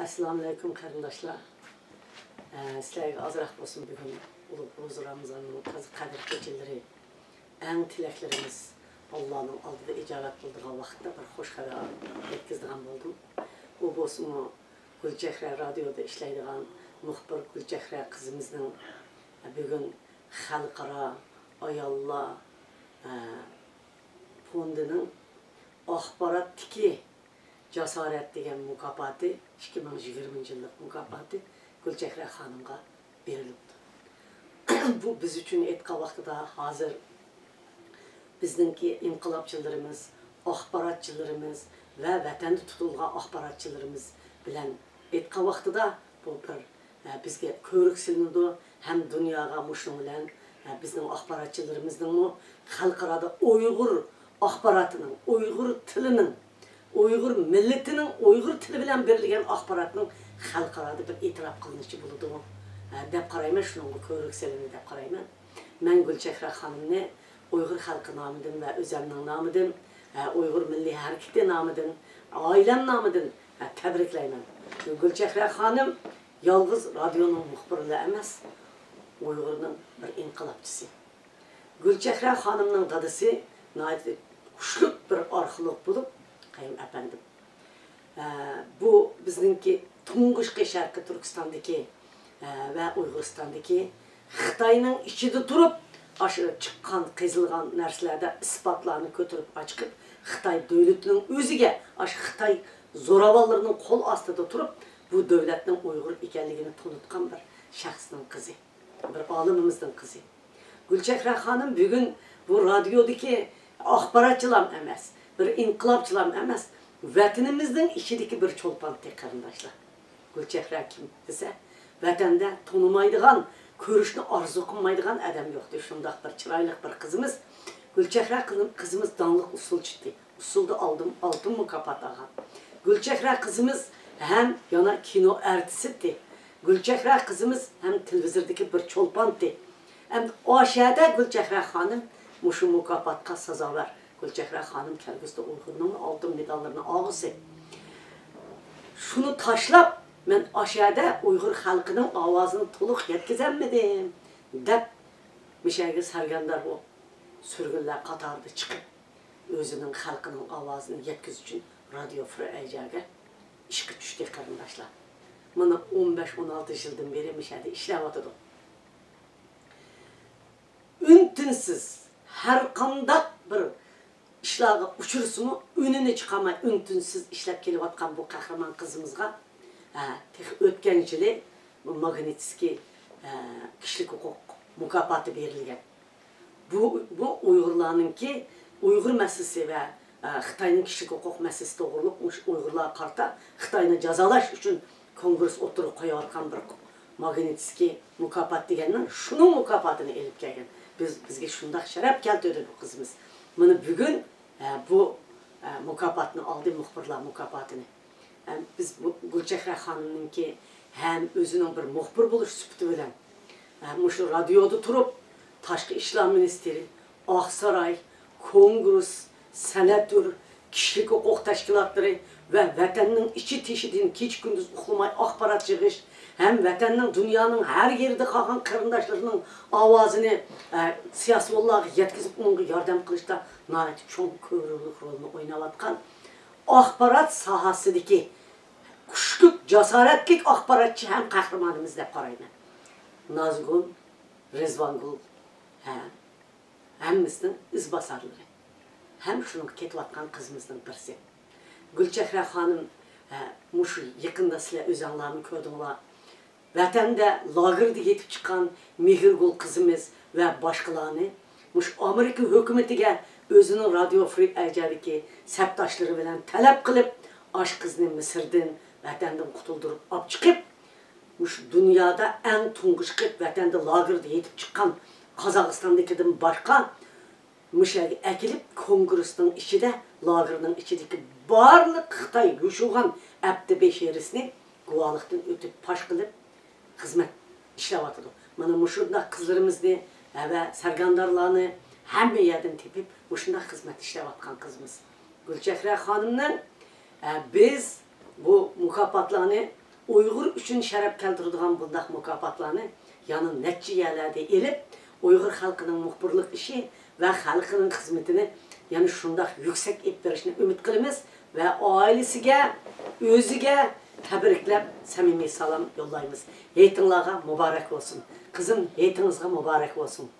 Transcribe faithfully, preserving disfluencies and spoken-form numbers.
ئەسسالامۇئەلەيكۇم، قېرىنداشلار. ئە، سىلەرگە ئازراق بولسۇن بۈگۈن ئۇلۇغ روزا رامىزاننىڭ تازا قەدىر كېچىلىرى، ئەڭ تىلەكلىرىمىز ئاللانىڭ ئالدىدا ئىجابەت بولىدىغان ۋاقىتتا بىر خۇش خەۋەر يەتكۈزىدىغان بولدۇم. ئۇ بولسىمۇ گۈلچېھرە رادىيودا ئىشلەيدىغان مۇخبىر گۈلچېھرە قىزىمىزنىڭ بۈگۈن خەلقئارا ئاياللار، ئە، فوندىنىڭ ئاخباراتتىكى جاسارەت دېگەن مۇكاپاتى، ئىككى مىڭ يىگىرمىنچى يىللىق مۇكاپاتى گۈلچېھرە خانىمغا بېرىلىپتۇ. بۇ بىز ئۈچۈن ئېيتقان ۋاقتىدا ھازىر بىزنىڭكى ئىنقىلابچىلىرىمىز، ئاخباراتچىلىرىمىز ۋە ۋەتەندە تۇتۇلغان ئاخباراتچىلىرىمىز بىلەن ئېيتقان ۋاقتىدا بۇ بىر، ئە، بىزگە كۆۋرۈك سېلىنىدۇ ھەم دۇنياغا مۇشۇنىڭ بىلەن، ئە، بىزنىڭ ئاخباراتچىلىرىمىزنىڭمۇ خەلقئارادا ئۇيغۇر ئاخباراتىنىڭ، ئۇيغۇر تىلىنىڭ، ئۇيغۇر مىللىتىنىڭ ئۇيغۇر تىلى بىلەن بېرىلگەن ئاخباراتنىڭ خەلقئارادا بىر ئېتىراپ قىلىنىشى بولىدۇ، ئە، دەپ قارايمەن، شۇنىڭغا كۆۋرۈك سېلىنى دەپ قارايمەن. مەن گۈلچېھرە خانىمنى ئۇيغۇر خەلقى نامىدىن ۋە ئۆزەمنىڭ نامىدىن، ئە، ئۇيغۇر مىللىي ھەرىكىتى نامىدىن، ئائىلەم نامىدىن، ئە، تەبرىكلەيمەن. گۈلچېھرە خانىم يالغۇز رادىيونىڭ مۇخبىرىلا ئەمەس، ئۇيغۇرنىڭ بىر ئىنقىلابچىسى. گۈلچېھرە خانىمنىڭ دادىسى ناھايىتى كۈچلۈك بىر ئارخېئولوگ بولۇپ، قەييۇم ئەپەندىم، ئە، بۇ بىزنىڭكى تۇنجۇقى شەرقىي تۈركىستاندىكى، ئە، ۋە ئۇيغۇرىستاندىكى خىتاينىڭ ئىچىدە تۇرۇپ، ئاشۇ چىققان، قېزىلغان نەرسىلەردە ئىسپاتلارنى كۆتۈرۈپ ئاچىقىپ، خىتاي دۆلىتىنىڭ ئۆزىگە، ئاشۇ خىتاي زوراۋانلىرىنىڭ قول ئاستىدا تۇرۇپ، بۇ دۆلەتنىڭ ئۇيغۇر ئىكەنلىكىنى تونۇتقان بىر شەخسنىڭ قىزى. بىر ئالىمىمىزنىڭ قىزى. گۈلچېھرە خانىم بۈگۈن بۇ رادىيودىكى ئاخباراتچىلام ئەمەس، بىر ئىنقىلابچىلام ئەمەس، ۋەتىنىمىزنىڭ ئىچىدىكى بىر چولپانتى، قېرىنداشلار. گۈلچېھرە كىم دېسە، ۋەتەندە تونۇمايدىغان، كۆرۈشنى ئارزۇ قىلمايدىغان ئادەم يوقتى. شۇنداق بىر چىرايلىق بىر قىزىمىز. گۈلچېھرە قىزىم-، قىزىمىز داڭلىق ئۇسسۇلچىتى. ئۇسسۇلدا ئالدىن ئالتۇن مۇكاپات ئالغان. گۈلچېھرە قىزىمىز ھەم يەنە كىنو ئارتىسىتى. گۈلچېھرە قىزىمىز ھەم تېلېۋىزوردىكى بىر چولپانتى. ئەمدى ئاشەدە گۈلچېھرە خانىم مۇشۇ مۇكاپاتقا سازاۋەر. گۈلچېھرە خانىم كەلگۈسىدە ئۇيغۇرنىڭ ئالتۇن مېداللىرىنى ئالغۇسى. شۇنى تاشلاپ، مەن ئاشەدە ئۇيغۇر خەلقىنىڭ ئاۋازىنى تولۇق يەتكۈزەلمىدىم، دەپ، مىشەگە سەرگەردان بولۇپ، سۈرگۈنلەر قاتارىدا چىقىپ، ئۆزىنىڭ خەلقىنىڭ ئاۋازىنى يەتكۈزۈش ئۈچۈن رادىيو فرى ئەيجاگە ئىشقا چۈشتى، قېرىنداشلار. مانا ئون بەش، ئون ئالتە يىلدىن بېرى مۇشۇ يەردە ئىشلەۋاتىدۇ. ئۈن-تىنسىز ھەر قانداق بىر ئىشلارغا ئۇچرىسىمۇ، ئۈنىنى چىقارماي، ئۈن-تىنسىز ئىشلەپ كېلىۋاتقان بۇ قەھرىمان قىزىمىزغا، ھە، تېخى ئۆتكەن يىلى بۇ ماگنىتسكىي، ھە، كىشىلىك ھوقۇق مۇكاپاتى بېرىلگەن. بۇ، بۇ ئۇيغۇرلارنىڭكى، ئۇيغۇر مەسىلىسى ۋە، ئە، خىتاينىڭ كىشىلىك ھوقۇق مەسىلىسى توغرۇلۇق مۇشۇ ئۇيغۇرلارغا قارىتا خىتاينى جازالاش ئۈچۈن كونگرېس ئوتتۇرىغا قويۇۋاتقان بىر ماگنىتسكىي مۇكاپات دېگەننىڭ، شۇنىڭ مۇكاپاتىنى ئېلىپ كەلگەن. بىز، بىزگە شۇنداق شەرەپ كەلتۈردى بۇ قىزىمىز. مانا بۈگۈن، ئە، بۇ، ئە، مۇكاپاتنى ئالدى، مۇخبىرلار مۇكاپاتىنى. ھەم بىز بۇ گۈلچېھرە خانىمنىڭكى ھەم ئۆزىنىڭ بىر مۇخبىر بولۇش سۈپىتى بىلەن، ھەم مۇشۇ رادىيودا تۇرۇپ، تاشقى ئىشلار مىنىستىرى، ئاقساراي، كونگرېس، سېناتور، كىشىلىك ھوقۇق تەشكىلاتلىرى ۋە ۋەتەننىڭ ئىچى تېشىدىن كېچە-كۈندۈز ئۇخلىماي ئاخبارات يىغىش ھەم ۋەتەننىڭ، دۇنيانىڭ ھەر يېرىدە قالغان قېرىنداشلىرىنىڭ ئاۋازىنى، ئە، سىياسىيونلارغا يەتكۈزۈپ، ئۇنىڭغا ياردەم قىلىشتا ناھايىتى چوڭ كۆرۈنۈكلۈك رولنى ئويناۋاتقان ئاخبارات ساھەسىدىكى كۈچلۈك، جاسارەتلىك ئاخباراتچى ھەم قەھرىمانىمىز دەپ قارايمەن. نازىگۈل، رىزۋانگۈل، ھە، ھەممىسىنىڭ ئىزباسارلىرى ھەم شۇنىڭغا كېتىۋاتقان قىزىمىزنىڭ بىرسى. گۈلچېھرە خانىم، ھە، مۇشۇ يېقىندا سىلەر ئۆزەڭلارمۇ كۆردۈڭلار. ۋەتەندە لاگېردا يېتىپ چىققان مېھرىگۈل قىزىمىز ۋە باشقىلارنى مۇشۇ ئامېرىكا ھۆكۈمىتىگە ئۆزىنىڭ رادىيو فرى ئەيجادىكى سەپداشلىرى بىلەن تەلەپ قىلىپ، ئاشۇ قىزنى مىسىردىن، ۋەتەندىن قۇتۇلدۇرۇپ ئاپ چىقىپ، مۇشۇ دۇنيادا ئەڭ تۇنجۇقى ۋەتەندە لاگېردا يېتىپ چىققان قازاقىستاندىكىدىن باشقا، مۇشۇ يەرگە ئەكېلىپ، كونگرېسنىڭ ئىچىدە، لاگېرنىڭ ئىچىدىكى بارلىق خىتاي يوشۇرغان ئەپتى بېشىرىسىنى گۇۋاھلىقتىن ئۆتۈپ پاش قىلىپ، خىزمەت ئىشلەۋاتىدۇ. مانا مۇشۇنداق قىزلىرىمىزنى، ھە، ۋە سەرگەردانلارنى ھەممە يەردىن تېپىپ، مۇشۇنداق خىزمەت ئىشلەۋاتقان قىزىمىز. گۈلچېھرە خانىمنىڭ، ئە، بىز بۇ مۇكاپاتلارنى ئۇيغۇر ئۈچۈن شەرەپ كەلتۈرىدىغان بۇنداق مۇكاپاتلارنى يەنە نەچچە يەرلەردە ئېلىپ، ئۇيغۇر خەلقىنىڭ مۇخبىرلىق ئىشى ۋە خەلقىنىڭ خىزمىتىنى يەنە شۇنداق يۈكسەك ئېلىپ بېرىشنى ئۈمىد قىلىمىز ۋە ئائىلىسىگە، ئۆزىگە تەبرىكلەپ سەمىمىي سالام يوللايمىز. ھېيتىڭلارغا مۇبارەك بولسۇن. قىزىم، ھېيتىڭىزغا مۇبارەك بولسۇن.